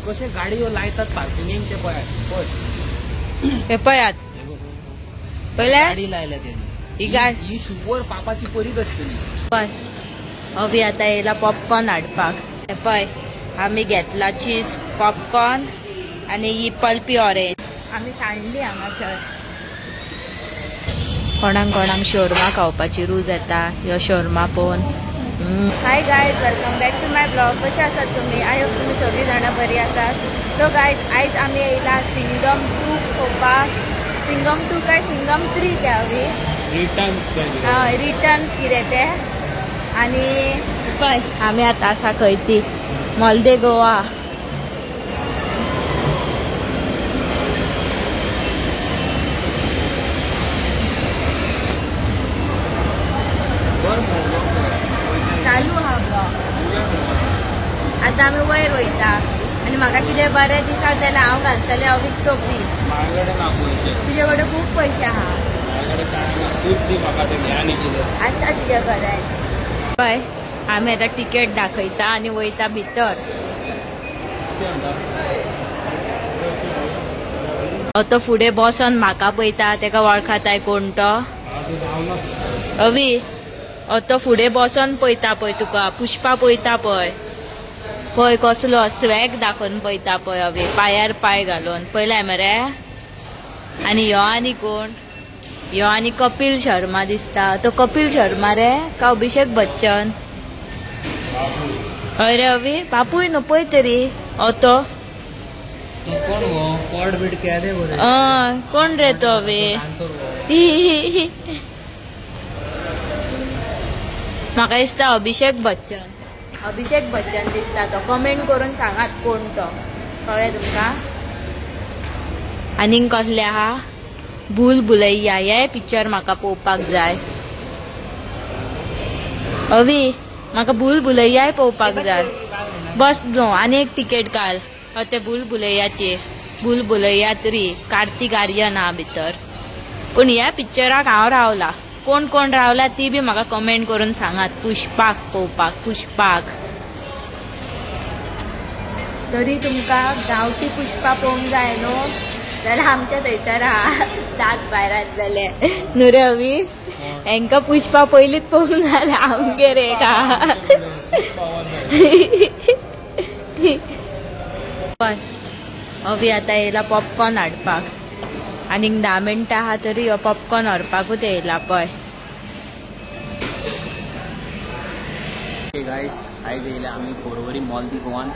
कशे गाडयो लायतात पार्किंगेक ते पळयात पळय ते पळयात पयले गाडी लायल्या तेणी ही गाडी ही शुवर पापाची परीत आसतली. पळय अवी आतां येयला पॉपकॉर्न हाडपाक. हे पळय आमी घेतला चीज पॉपकॉर्न आनी ही पल्पी ऑरेंज. आमी सांडली हांगासर. कोणाक कोणाक शोरमा खावपाची रूज येता ह्यो शोरमा पळोवन. Hi guys, welcome back to my blog. कशे आसात तुमी? I hope तुमी सगळीं जाणां बरी आसात. सो गायज आयज आमी येयला सिंगम 2 पळोवपाक. सिंगम 2 काय सिंगम 3 ते हवी रिटर्न्स रिटर्न्स कितें ते. आनी पळय आमी आतां आसा खंय ती मॉल दे गोवा. चालू हा ब्लॉग. आतां आमी वयर वयता आनी म्हाका कितें बरें दिसत जाल्यार हांव घालतलें अवीक टोपी. तुजे कडेन खूब पयशे आहा. आसा तुजे कडेन. पळय आमी आतां टिकेट दाखयता आनी वयता भितर. तो फुडें बसोन म्हाका पळयता, तेका वळखाताय कोण तो. अवी तो फुडें बसोन पळयता पळय तुका, पुष्पा पळयता पळय. पळय कसलो स्वॅग दाखोवन पळयता पळय अवी, पांयार पांय घालून पळयलाय मरे. आनी ह्यो आनी कोण, ह्यो आनी कपिल शर्मा दिसता. तो कपिल शर्मा रे का अभिषेक बच्चन? हय रे अवी, बापूय न्हू पळय तरी. तो कोण रे तो अवी? म्हाका दिसता अभिषेक बच्चन. अभिषेक बच्चन दिसता तो. कमेंट करून सांगात कोण तो, कळ्ळें तुमकां? आनीक कसले आहा? भूल भुलैया हे पिक्चर म्हाका पळोवपाक जाय. अवी म्हाका भूल भुलैयाय पळोवपाक जाय. बस न्हू आनी एक टिकेट घाल ते भूल भुलैयाची. भूल भुलैया 3 कार्तिक आर्यन आहा भितर. पूण ह्या पिक्चराक हांव रावला. कोण कोण रावला ती बी म्हाका कमेंट करून सांगात. पुष्पाक पळोवपाक, पुष्पाक तरी तुमकां गांवठी पुष्पा पळोवंक जाय न्हू जाल्यार आमच्या थंयसर आहा दांत भायर आसलेले न्हू रे अवी. हेंकां पुष्पा पयलींच पळोवंक जालें, आमगेर एक आहा. अवी आतां येयला पॉपकॉर्न हाडपाक. आनीक 10 मिनटां आहा तरी ह्यो पॉपकॉर्न व्हरपाकूच येयला पळय. गायस आयज येयल्या आमी पोरवरी मॉल दी गोवान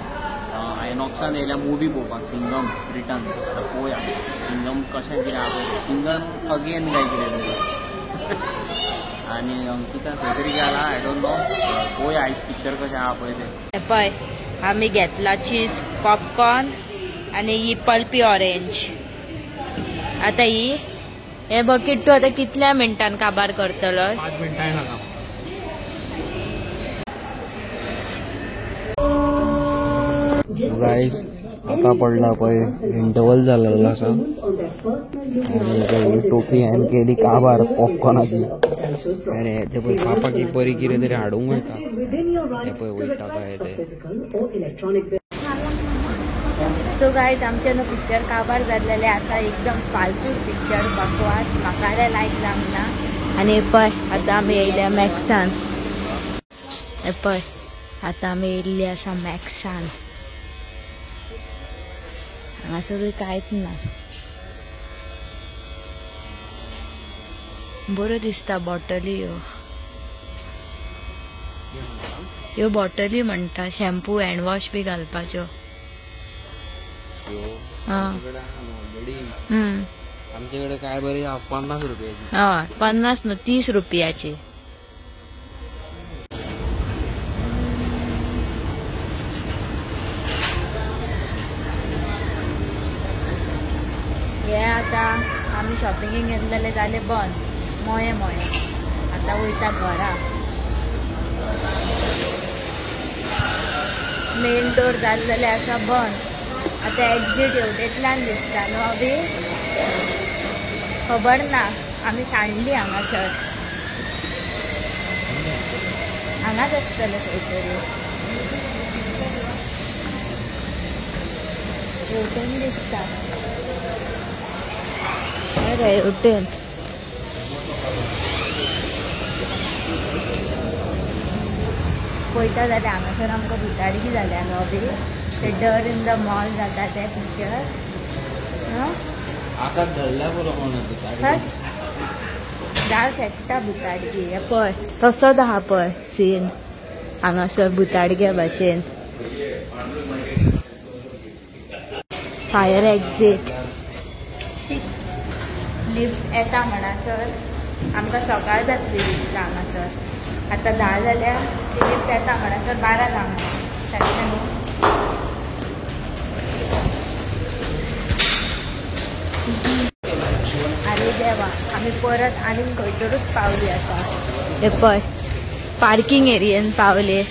आयनॉक्सान येयल्या मुवी पळोवपाक, सिंगम रिटर्न. आतां पळोवया सिंगम कशें कितें आहा पळय, सिंगम अगेन काय कितें. आनी अंकिता खंय तरी गेला, I don't know. पळोवया आयज पिक्चर कशें आहा पळय तें. पळय आमी घेतला चीज पॉपकॉर्न आनी ही पल्पी ऑरेंज. आतां ही हे बकीट तूं आतां कितल्या मिनटान काबार करतलो? 5 मिनटां नाका. गायस आता पडला पळय इंटरवल जाल्लो आसा आनी टोपी हांवें केली काबार पॉपकॉर्नाची. आनी ते पळय पापाक एक बरी कितें तरी हाडूंक वयता, ते पळय वयता काय ते. सो गायज आमचे न्हू पिक्चर काबार जाल्लेले आसा, एकदम फालतू पिक्चर, बकवास, म्हाका लायक जावंक ना. आनी पळय आतां आमी येयल्या मॅक्सान. पळय आतां आमी येयल्ली आसा मॅक्सान. हांगासरूय कांयच ना. बऱ्यो दिसता बॉटली ह्यो. ह्यो बॉटली म्हणटा शॅम्पू हँडवॉश बी घालपाच्यो. आमच्याकडे काय बरी 50 रुपयाची. हय 50 न्हू 30 रुपयाची. हे आतां आमी शॉपिंगेक घेतलेले जाले बंद, मोये मोये. आतां वयता घरा. मेन डोर जाल्लेले आसा बंद. आतां एक्झीट हेवटेंतल्यान दिसता न्हू अभी, खबर ना. आमी सांडली हांगासर, हांगाच आसतलें खंय तरी. हेवटेन दिसता. अरे हेवटेन पळयता जाल्यार हांगासर आमकां भुताडकी जाल्या न्हू बी ते डर इन the mall जाता ते पिक्चर. जावं शकता भुताडकी. हे पळय तसोच आहा पळय सीन हांगासर भुताडक्या भाशेन. फायर एक्झीट लिफ्ट येता म्हणसर आमकां सकाळ जातली दिसता हांगासर. आतां 10 जाल्या ती लिफ्ट येता म्हणसर 12 जावंक सारकें न्हू. आरे देवा आमी परत आनीक खंयसरूच पावली आतां. हे पळय पार्किंग एरियेन पावले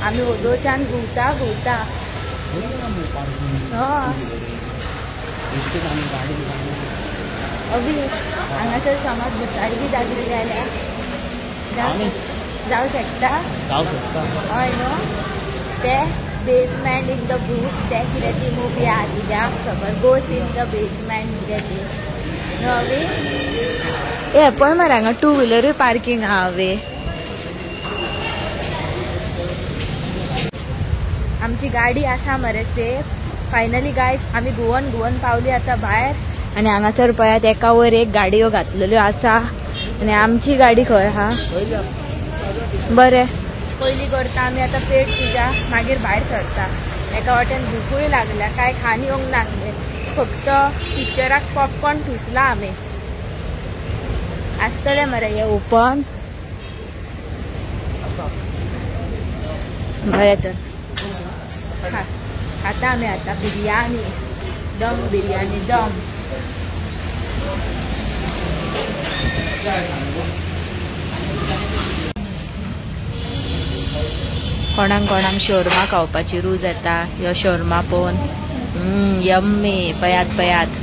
आमी. ओदोच्यान घुंवता घुंवता. हय अभी हांगासर समज भुताडकी जातली जाल्यार जावं शकता. हय न्हू ते बेसमेंट इन the भूत ते कितें ती मुवी आहा कित्याक खबर गोस्ट इन the basement कितें ती न्हू अभी. हे पळय मरे हांगा टू व्हिलरूय पार्किंग आहा अभी. आमची गाडी आसा मरे सेफ. फायनली गायज आमी घुवन घुवन पावली आतां भायर. आनी हांगासर पळयात एका वयर एक गाडयो घातलेल्यो आसा. आनी आमची गाडी खंय आहा. बरें पयलीं करता आमी आतां पेट पुजा मागीर भायर सरता. एका वाटेन भुकूय लागल्या कांय खान येवंक नासलें फक्त पिक्चराक पॉपकॉर्न ठुसला आमी. आसतलें मरे हे ओपन. बरें तर खाता आमी आतां बिरयानी दम बिरयानी दम. कोणाक कोणाक शोरमा खावपाची रूज येता ह्यो शोरमा पळोवन यम्मी. पयात पयात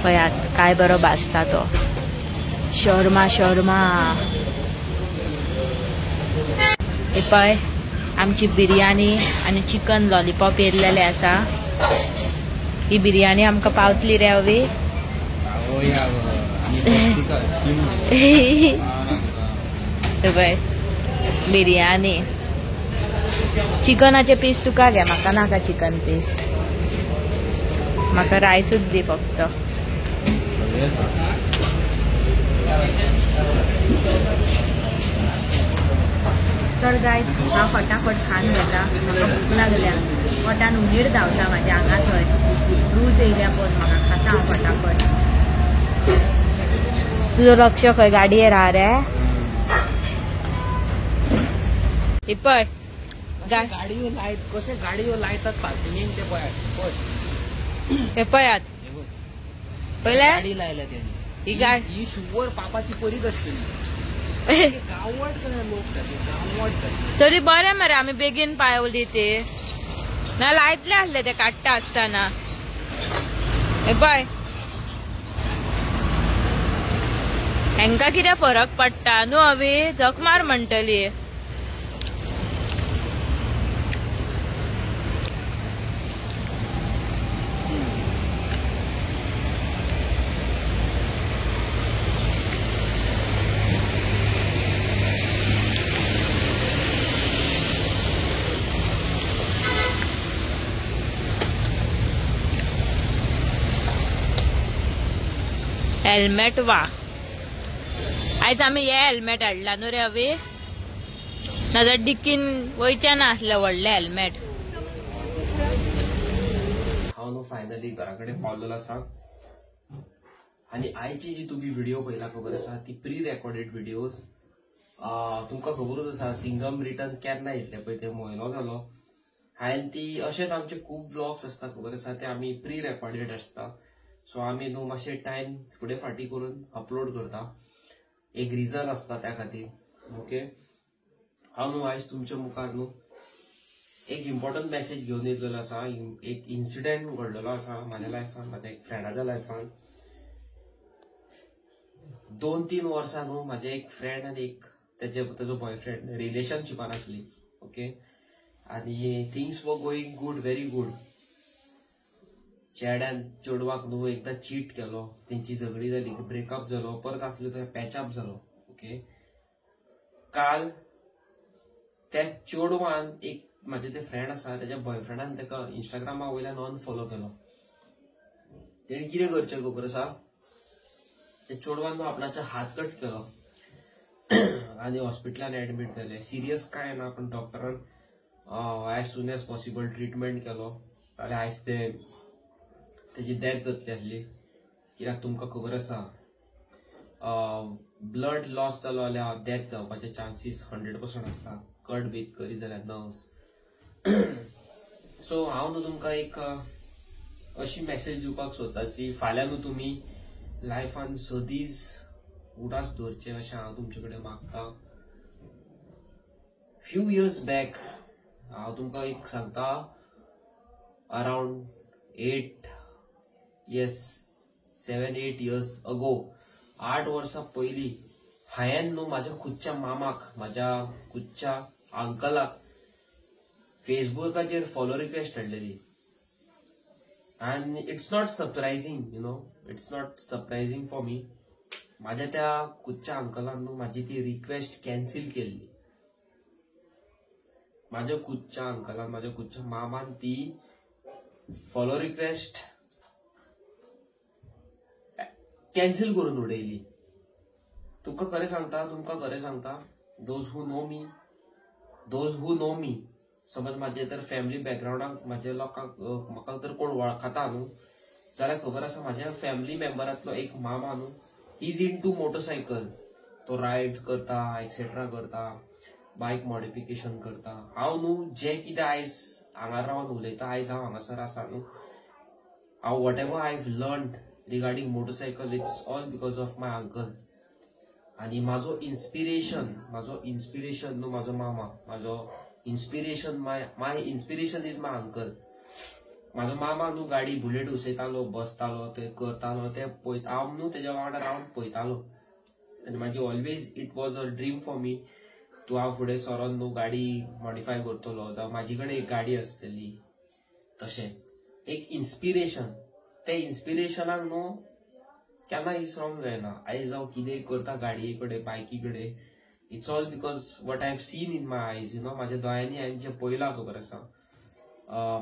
पयात काय बरो भाजता तो शोरमा शोरमा. हे पळय आमची बिरयानी आनी चिकन लॉलीपॉप येयल्लेले आसा. ही बिरयानी आमकां पावतली रे अवी. पळय बिरयानी चिकनाचे पीस तुका घे म्हाका नाका चिकन पीस म्हाका रायसूच दी फक्त. चल गायज हांव फटाफट खान घेता म्हाका भूक लागल्या. पोटान उंदीर धांवता म्हाज्या हांगा थंय रूज येयल्या पळोवन म्हाका. खाता हांव फटाफट. तुजो लक्ष खंय गाडयेर आहा रे. हे पळय गाडयो लायत कशे गाडयो लायतात पार्किंगेक ते पळयात. हे पळयात पयल्या गाडी लायल्या तेणी ही गाडी ही शुवर पापाची परीत आसतली. तरी बरें मरे आमी बेगीन पावली ते ना लायतले आसले ते काडटा आसतना. हे पळय हेंका कितें फरक पडटा न्हू अवी झक मार म्हणटली. हेल्मेट वा आयज आमी हे हेल्मेट हाडला न्हू रे अवी नाजाल्यार डिकीन वयचें नासलें व्हडलें हेल्मेट. हांव न्हू फायनली घरा कडेन पावलेलो आसा. आनी आयची जी तुमी व्हिडिओ पळयला खबर आसा ती प्री रेकॉर्डेड व्हिडिओज. तुमकां खबरूच आसा सिंगम रिटर्न केन्ना येतले पळय ते म्हयनो जालो. हांवें ती अशेंच आमचे खूब व्लॉग्स आसता खबर आसा ते आमी प्री रेकॉर्डेड आसता. सो आमी न्हू मातशे टायम फुडें फाटीं करून अपलोड करता. एक रिजन आसता त्या खातीर. ओके हांव न्हू आयज तुमच्या मुखार न्हू एक इम्पॉर्टंट मॅसेज घेवन येयलेलो आसा. एक इन्सिडंट घडलेलो आसा म्हाज्या लायफान म्हाज्या एक फ्रेंडाच्या लायफान. 2-3 वर्सां न्हू म्हाजे एक फ्रेंड आनी एक तेजो बॉयफ्रेंड रिलेशनशिपान आसली. ओके आनी things were going good, very good. चेड्यान चेडवाक न्हू एकदां चीट केलो, तेंची झगडी जाली, ब्रेकअप जालो, परत आसलो तो पॅचअप जालो. ओके, काल त्या चेडवान एक म्हाजे ते फ्रेंड आसा तेज्या बॉयफ्रेंडान ताका इंस्टाग्रामा वयल्यान अनफॉलो केलो. तेणी कितें करचें खबर आसा, त्या चेडवान न्हू आपणाचो हात कट केलो आनी हॉस्पिटलान एडमीट जाले. सिरियस कांय ना, पण डॉक्टरान as soon as possible treatment केलो जाल्यार आयज ते तेजी डेथ जातली आसली. कित्याक तुमकां खबर आसा, ब्लड लॉस जालो जाल्यार डेथ जावपाचे चान्सीस 100% आसता, कट बीत करीत जाल्यार नर्व्स. सो हांव न्हू तुमकां एक अशी मॅसेज दिवपाक सोदता की फाल्यां न्हू तुमी लायफान सदींच उडास दवरचें अशें हांव तुमचे कडेन मागता. फ्यू इयर्स बॅक हांव तुमकां एक सांगता, अरावंड 7-8 इयर्स अगो, 8 वर्सां पयलीं हांवें न्हू म्हाज्या खुदच्या मामाक, म्हाज्या खुदच्या अंकलाक फेसबुकाचेर फॉलो रिक्वेस्ट हाडलेली. आनी it's not surprising, you know, it's not surprising for me. म्हाज्या त्या खुदच्या अंकलान न्हू म्हाजी ती रिक्वेस्ट कॅन्सील केल्ली. म्हाज्या खुदच्या अंकलान, म्हाज्या खुदच्या मामान ती फॉलो रिक्वेस्ट कॅन्सील करून उडयली. तुमकां खरें सांगता, तुमकां खरें सांगता, those who know me, those who know me, समज म्हाजे तर फॅमिली बॅकग्रावंडाक म्हाज्या लोकांक म्हाका तर कोण वळखता न्हू जाल्यार खबर आसा, म्हाज्या फॅमिली मेंबरांतलो एक मामा न्हू, is in to motorcycle, तो रायड्स करता, एक्सेट्रा करता, बायक मॉडिफिकेशन करता. हांव न्हू जें कितें आयज हांगा रावन उलयता, आयज हांव हांगासर आसा न्हू, हांव whatever I have learned regarding motorcycle, it's all because of my uncle. आनी म्हाजो इन्स्पिरेशन, म्हाजो इन्स्पिरेशन न्हू म्हाजो मामा, म्हाजो inspiration, my inspiration is my uncle. म्हाजो मामा न्हू गाडी बुलेट उसयतालो, बसतालो, ते करतालो, ते पळयता, हांव न्हू तेज्या वांगडा रावन पळयतालो. आनी म्हाजी always it was a dream for me तूं हांव फुडें सरोन न्हू गाडी मॉडिफाय करतलो, जावं म्हाजी कडेन एक गाडी आसतली. तशें एक इन्स्पिरेशन, ते इन्स्पिरेशनाक न्हू केन्ना विसरोंक जायना. आयज हांव कितेंय करता गाडये कडेन, बायकी कडेन, it's all because what I have seen in my eyes, you know, म्हाज्या दोळ्यांनी हांवें जें पळयलां खबर आसा,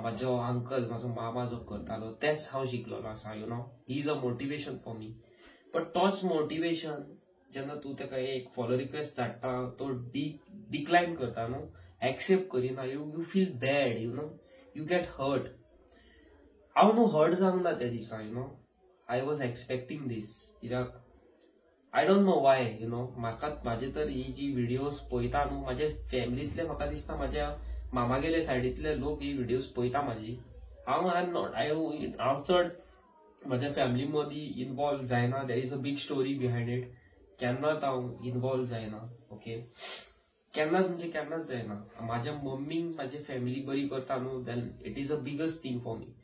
म्हाजो अंकल, म्हाजो मामा जो करतालो तेंच हांव शिकलेलो आसा, you know, he is a motivation for me. But तोच मोटिवेशन जेन्ना तूं ताका एक फॉलो रिक्वेस्ट धाडटा, तो डिक्लायन करता न्हू, एक्सेप्ट करिना, you feel bad, you know, you get hurt. हांव न्हू हर्ट जावंक ना त्या दिसा, you know, I was expecting this. कित्याक I don't know why, you know, म्हाका म्हाजे तर ही जी व्हिडियोज पळयता न्हू, म्हाजे फॅमिलींतले म्हाका दिसता म्हाज्या मामागेले सायडींतले लोक ही व्हिडियोज पळयता म्हाजी. हांव I am not, हांव चड म्हाज्या फॅमिली मदीं इनवॉल्व जायना. There is a big story behind it. केन्नाच हांव इनवॉल्व जायना, ओके, केन्नाच म्हणजे केन्नाच जायना. म्हाज्या मम्मीन म्हाजी फॅमिली बरी करता न्हू, then it is a biggest thing for me.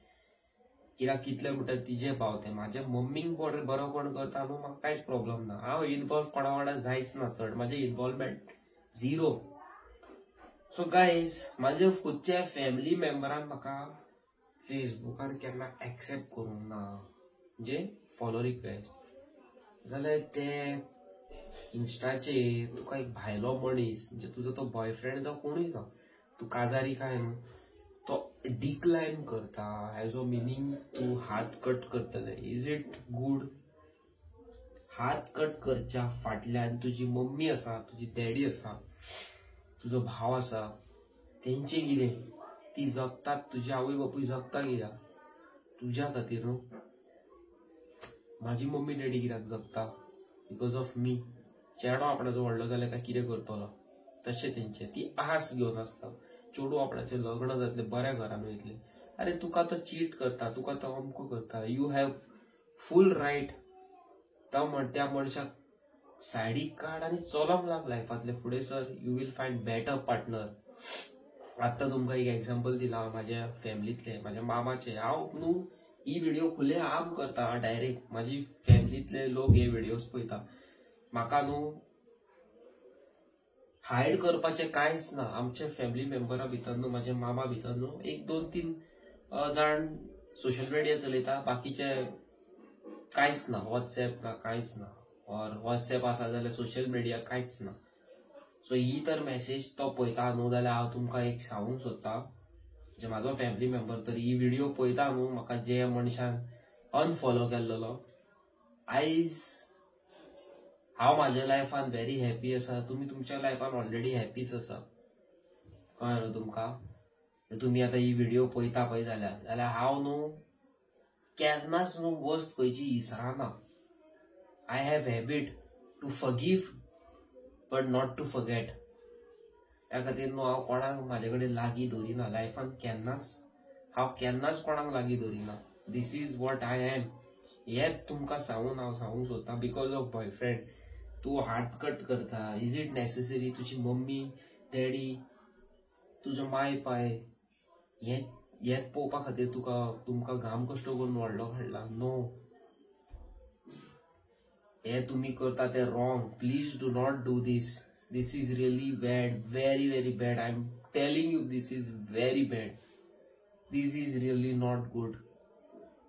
कित्याक कितले म्हणटा तिजे पावते, म्हाज्या मम्मीक बरो कोण करता न्हू, म्हाका कांयच प्रॉब्लम ना. हांव इनवॉल्व कोणा वांगडा जायच ना चड, म्हाजें इनवॉल्वमेंट झिरो. सो गायज, म्हाज्या खुदच्या फॅमिली मेंबरान म्हाका फेसबुकार केन्ना एक्सेप्ट करूंक ना, म्हणजे फॉलो रिक्वेस्ट, जाल्यार ते इन्स्टाचेर तुका एक भायलो मनीस, म्हणजे तुजो तो बॉयफ्रेंड जावं कोणूय जावं, तूं काजारी काय न्हू, तो डिक्लायन करता, एज अ मिनींग तूं हात कट करतले. Is it good? हात कट करच्या फाटल्यान तुजी मम्मी आसा, तुजी डॅडी आसा, तुजो भाव आसा, तेंचें कितें? ती जगतात, तुजी आवय बापूय जगता कित्याक? तुज्या खातीर न्हू. म्हाजी मम्मी डॅडी कित्याक जगता? Because of me. चेडो आपणाचो व्हडलो जाल्यार काय कितें करतलो, तशें तेंचें ती आस घेवन आसता. चेडूं आपणाचें लग्न जातलें, बऱ्या घरान वयतलें, अरे तुका तो चीट करता, तुका तो अमको करता, you have full right त्या मनशाक सायडीक काड आनी चलोंक लाग लायफांतलें फुडें sir. You will find better partner. आत्तां तुमकां एक एग्जाम्पल दिलां म्हाज्या फॅमिलींतलें, म्हाज्या मामाचें. हांव न्हू ही व्हिडिओ खुले आम करता डायरेक्ट, म्हाजी फॅमिलींतले लोक हे व्हिडियोज पळयता. म्हाका न्हू हायड करपाचें कांयच ना. आमच्या फॅमिली मेंबरा भितर न्हू, म्हाज्या मामा भितर न्हू, 1 2 3 जाण सोशल मिडिया चलयता, बाकीचे कांयच ना. वॉट्सएप ना, कांयच ना. ऑर वॉट्सएप आसा जाल्यार सोशल मिडिया कांयच ना. सो ही तर मॅसेज तो पळयता न्हू जाल्यार हांव तुमकां एक सांगूंक सोदता, जे म्हाजो फॅमिली मेंबर तर ही व्हिडिओ पळयता न्हू, म्हाका जे मनशान अनफॉलो केल्लो, आयज हांव म्हाज्या लायफान व्हेरी हॅपी आसा. तुमी तुमच्या लायफान ऑलरेडी हॅपीच आसा. कळ्ळें न्हू तुमकां? तुमी आतां ही व्हिडिओ पळयता पळय जाल्यार हांव न्हू केन्नाच न्हू वस्त खंयची Israna. I have habit to forgive but not to forget. त्या खातीर न्हू हांव कोणाक म्हाजे कडेन लागीं दवरिना लायफान, केन्नाच हांव केन्नाच कोणाक लागीं दवरिना. This is what I am. हें तुमकां सांगून हांव सांगूंक सोदता. Because of boyfriend तूं हार्ट कट करता, is it necessary? तुजी मम्मी डॅडी तुजो माय पाय हें पळोवपा खातीर तुका तुमकां घाम कश्ट करून व्हडलो हाडला. नो, हें तुमी करता तें wrong. Please do not do this. This is really bad, very very bad. I am telling you, this is very bad. This is really not good.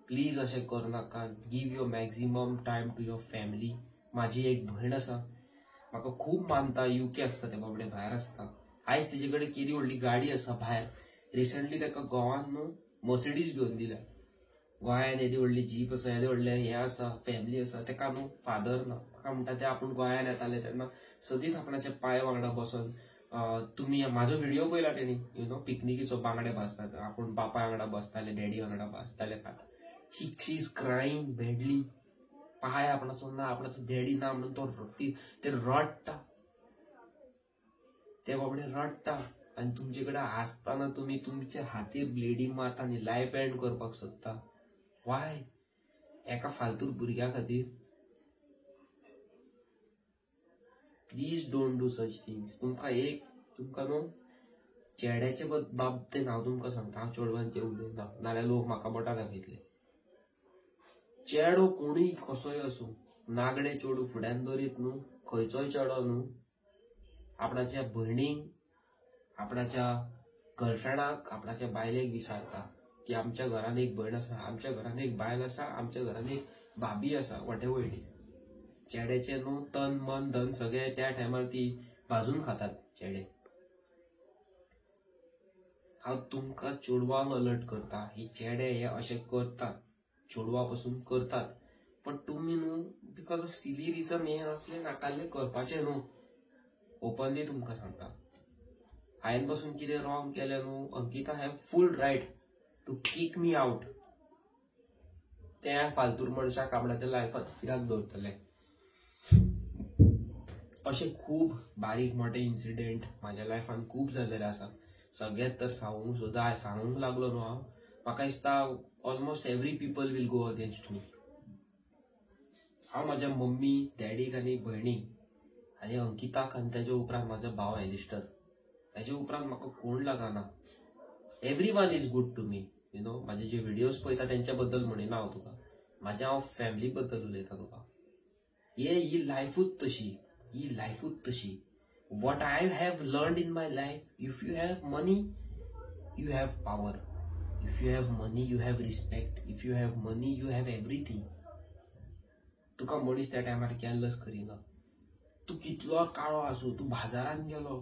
Please अशें करनाका. Give your maximum time to your family. म्हाजी एक भयण आसा, म्हाका खूब मानता, UK आसता ते बाबडे, भायर आसता. आयज तेजे कडेन केदी व्हडली गाडी आसा भायर. रिसंटली ताका गोवान न्हू मर्सिडीज घेवन दिल्या. गोंयान येदी व्हडली जीप आसा, येदे व्हडलें हें आसा, फॅमिली आसा. ताका न्हू फादर ना. म्हाका म्हणटा ते आपूण गोंयान येताले तेन्ना सदींच आपणाच्या पांय वांगडा बसोन, तुमी म्हाजो व्हिडिओ पळयला तेणी, you know पिकनिकीचो, बांगडे भाजतात, आपूण बापाय वांगडा बसताले, डॅडी वांगडा बसताले खाता. She is crying badly. पांय आपणाचो ना, आपणाचो डॅडी ना म्हणून तो ते रडटा, ते बाबडे रडटा. आनी तुमचे कडेन आसतना तुमी तुमच्या हातीर ब्लेडी मारता आनी लायफ एंड करपाक सोदता. वाय? एका फालतू भुरग्या खातीर? Please don't do such things. तुमकां एक तुमकां न्हू चेड्याचे बाबतीन हांव तुमकां सांगता, हांव चेडवांचें उलयना, नाल्यार लोक म्हाका बोटां दाखयतले. चेडो कोणूय कसोय आसूं, नागडे चेडूं फुड्यान दवरीत न्हू, खंयचोय चेडो न्हू आपणाच्या भयणीक, आपणाच्या गर्लफ्रेंडाक, आपणाच्या बायलेक विसारता की आमच्या घरान एक भयण आसा, आमच्या घरान एक बायल आसा, आमच्या घरान एक भाभी आसा, what ever it is. चेड्याचें न्हू तन मन धन सगळे त्या टायमार ती भाजून खातात चेडे. हांव तुमकां चेडवांक अलर्ट करता, ही चेडे हे अशें करतात, चेडवा पसून करतात. पण तुमी न्हू because of silly reason हें असलें नाकाल्लें करपाचें न्हू. ओपनली तुमकां सांगता, हांवें पसून कितें रॉंग केलें न्हू, Ankita have full right to kick me out. त्या फालतूर मनशाक आपणाच्या लायफांत कित्याक दवरतले? अशे खूब बारीक मोठे इन्सिडेंट म्हाज्या लायफान खूब जाल्लेले आसा. सगळ्यात तर सांगूंक सुद्दां सांगूंक लागलो न्हू हांव, म्हाका दिसता almost every people will go against me. हांव म्हाज्या मम्मी डॅडीक आनी भयणीक आनी अंकिताक आनी तेज्या उपरांत म्हाजो भाव एलिस्टर, तेज्या उपरांत म्हाका कोण लागना. Everyone is good to me, you know. म्हाजे जे व्हिडियोज पळयता तेंच्या बद्दल म्हणिना हांव तुका, म्हाज्या हांव फॅमिली बद्दल उलयता तुका. ही लायफूच तशी, ही लायफूच तशी. What I have learned in my life, if you have money you have power, if you have money you have respect, if you have money you have everything. तुका मनीस त्या टायमार केअरलेस करिना. तूं कितलो काळो आसूं, तूं बाजारान गेलो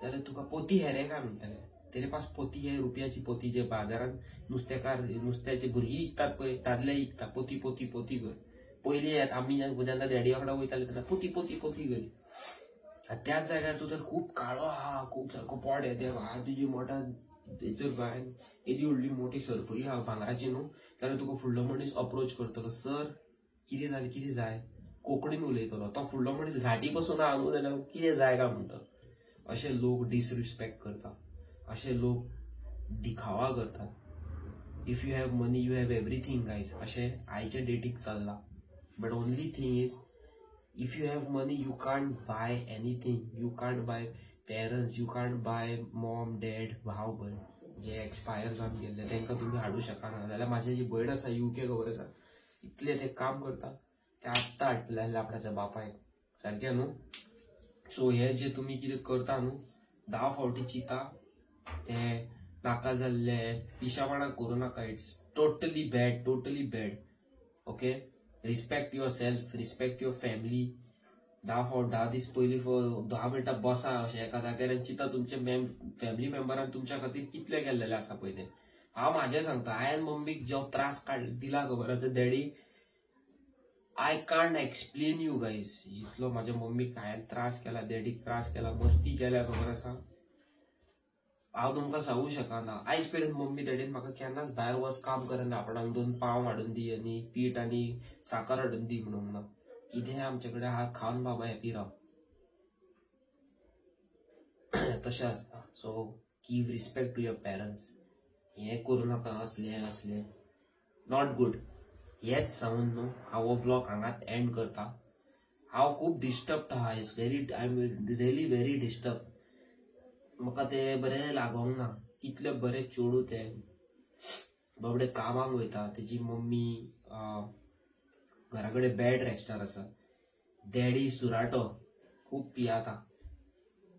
जाल्यार तुका पोती हेरे काय म्हणटाले, तेरे पास पोती हे, रुपयाची पोती, जे बाजारान नुस्तेकार नुस्त्याचे भुरगीं विकतात पळय, दादले विकता पोती पोती पोती कर. पयलीं येत आमी जेन्ना डॅडी वांगडा वयताले तेन्ना पोती पोती पोती करी. त्याच जाग्यार तूं तर खूब काळो आहा, खूब सारको पोट येते आहा तुजी मोठा तेचेर गोंयान येदी व्हडली मोठी सरपळी आहा भांगराची न्हू, जाल्यार तुका फुडलो मनीस अप्रोच करतलो, सर कितें जालें, कितें जाय, कोंकणीन उलयतलो. तो फुडलो मनीस घाटी पसून आहा न्हू जाल्यार कितें जाय काय म्हणटलो. अशे लोक डिसरिस्पेक्ट करता, अशे लोक दिखावा करतात. If you have money you have everything guys, अशें आयच्या डेटीक चल्लां. But only thing is, if you have money you can't buy anything. You can't buy parents, you can't buy mom dad, भाव भयण जे एक्सपायर जावन गेल्ले तांकां तुमी हाडूं शकना. जाल्यार म्हाजी जी भयण आसा युके खबर आसा, इतलें ते काम करता, ते आत्तां हाडटले आसले आपणाच्या बापायक, सारकें न्हू. सो हे जे तुमी कितें करता न्हू 10 फावटी चिंता, ते नाका जाल्ले पिशापणां करूं नाका. It's totally bad, totally bad. Okay, respect yourself, respect your family. 10 फावट 10 दीस पयलीं 10 मिनटां बसा अशें एका जाग्यार आनी चिंता तुमचे फॅमिली मेंबरान तुमच्या खातीर कितले केल्लेले आसा पळय ते. हांव म्हाजें सांगता, हांवें मम्मीक जो त्रास काड दिला खबर आसा daddy, I can't explain you guys. जितलो म्हाज्या मम्मीक हांवें त्रास केला, डॅडीक त्रास केला, मस्ती केल्या खबर आसा, हांव तुमकां सांगू शकना. आयज पर्यंत मम्मी डॅडीन म्हाका केन्नाच भायर वच काम करना, आपणाक 2 पाव हाडून दी आनी पीठ आनी साकर हाडून दी म्हणूंक ना. कितें आमचे कडेन आहा खावन बाबा हॅपी राव, तशें आसता. So give respect to your parents. हें करूं नाका, असलें असलें not good. हेच सांगून न्हू हांव हो व्लॉग हांगाच एंड करता. हांव खूब डिस्टर्ब आहा, it's very, I am really very disturb. म्हाका तें बरें लागोंक ना. कितलें बरें चेडूं तें, बाबडे कामाक वयता, तेजी मम्मी घरा कडेन बेड रेस्टार आसा, डॅडी सुराटो खूब पियाता,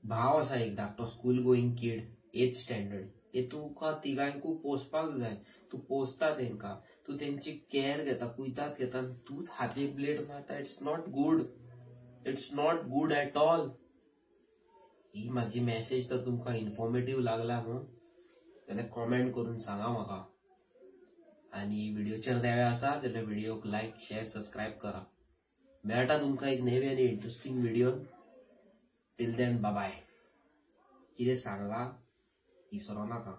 भाव आसा एक धाकटो स्कूल गोईंग किड 8th standard. हे तुका तिगांकूय पोसपाक जाय, तूं पोसता तेंकां, तूं तेंची कॅर घेता, कुयदाद घेता, तूंच हातीक ब्लेड मारता. It's not good, it's not good at all. ही म्हाजी मॅसेज तर तुमकां इन्फॉर्मेटीव लागला न्हू जाल्यार कॉमेंट करून सांगा म्हाका. आनी व्हिडियोचेर नवे आसा जाल्यार व्हिडियोक लायक शेअर सबस्क्रायब करा. मेळटा तुमकां एक नवी आनी interesting video. Till then bye. कितें सांगलां विसरो नाका.